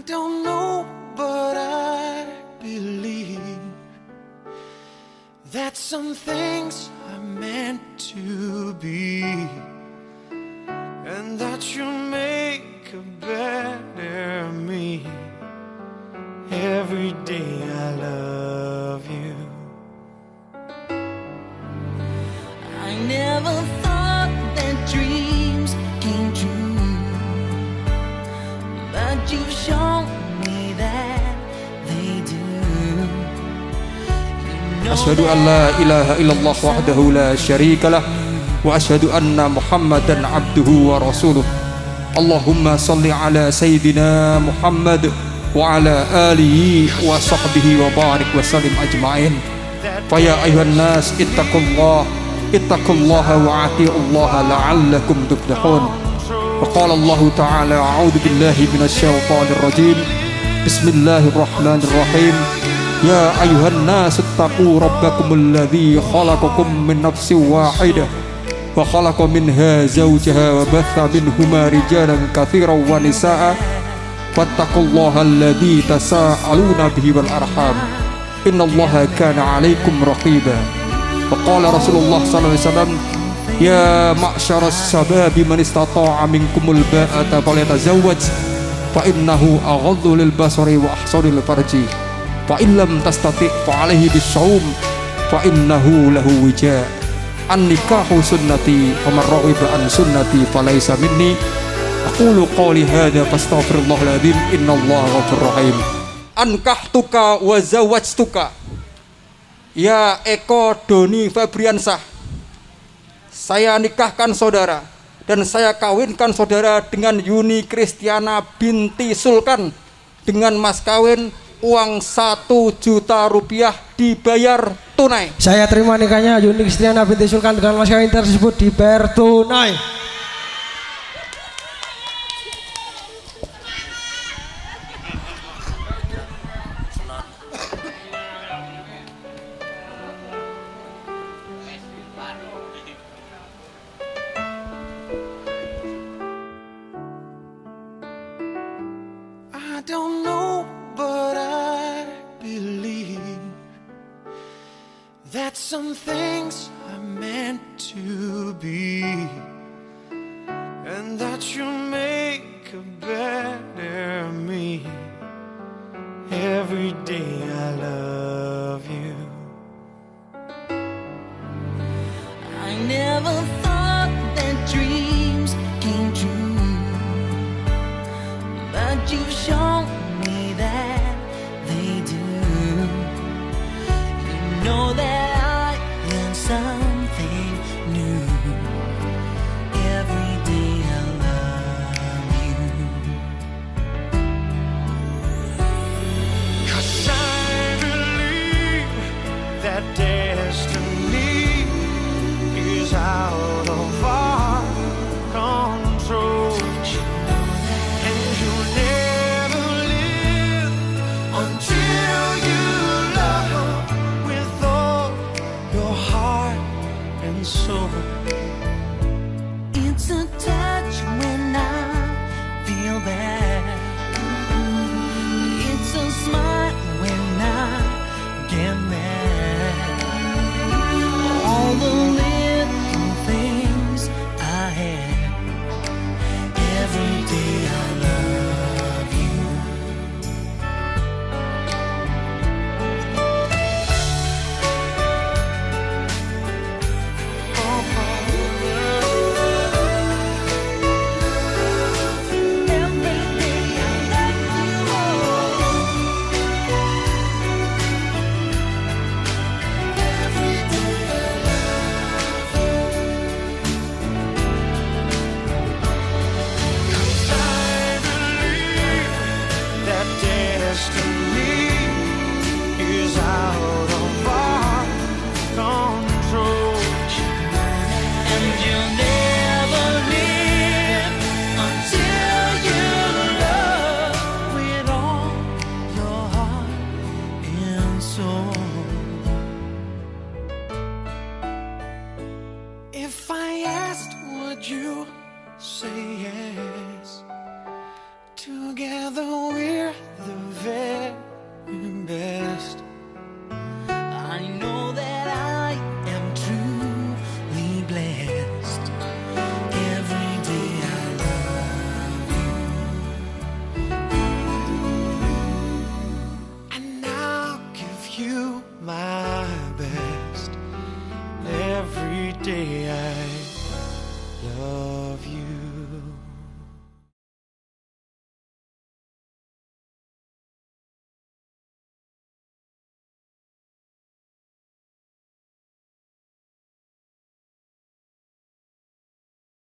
I don't know, but I believe that some things are meant to be, and that you make a better me. Every day I love you. I never thought that dreams came true, but you've shown me that they do. You know Asyhadu an la ilaha illallah wahdahu la syarikalah wa asyhadu anna Muhammadan abduhu wa rasuluh. Allahumma salli ala sayyidina Muhammad wa ala alihi wa sahbihi wa barik wa sallim ajma'in. Fa ya ayuhan nas ittaqullah ittaqullaha wa atiullaha la'allakum tuflihun. Wa qala Allah ta'ala a'udzu billahi minasy syaithanir rajim. Bismillahirrahmanirrahim. Ya ayuhan nas ittaqu rabbakumul ladzi khalaqakum min nafsin wahidah wa khalaqa minha zawjaha wa batha minhuma rijalan katsiran wa nisaa. Wattaqullaha alladzi tasaaluna bihi wal arham. Innallaha kana 'alaikum raqiba. Wa qala Rasulullah sallallahu alaihi wasallam, ya ma'syaras syababi man istata'a minkumul ba'ata falyatazawwaj fa innahu aghaddu lil basari wa ahsanu lil farji. Fa in lam tastati' fa 'alaihi bis-shaum fa innahu lahu wija. An-nikahu sunnati faman raghiba an sunnati falaysa minni. Aqulu qawli hadza fastaghfirullahal azim innallaha ghafurur rahim. Ankahtuka wa zawwajtuka. Ya Eko Doni Febriansah, saya nikahkan saudara dan saya kawinkan saudara dengan Yuni Kristiana binti Sulkan dengan mas kawin uang 1 juta rupiah dibayar tunai. Saya terima nikahnya Yuni Kristiana binti Sulkan dengan mas kawin tersebut dibayar tunai. I don't know, but I believe that some things are meant to be, and that you make a better me. Every day I love you. I never thought that dreams came true, but you've shown me that they do. You know that I learned something new. Every day I love you. 'Cause I believe that destiny is out of our control. And you'll never live until you love with all your heart and soul. It's a touch when I feel bad. It's a smile when I get mad. All the little things I had. Every day I love you. Every day I love you more. Every day I love you. 'Cause I believe that destiny is out of our control. And you'll never live until you love with all your heart and soul. If I asked, would you say yes? Together we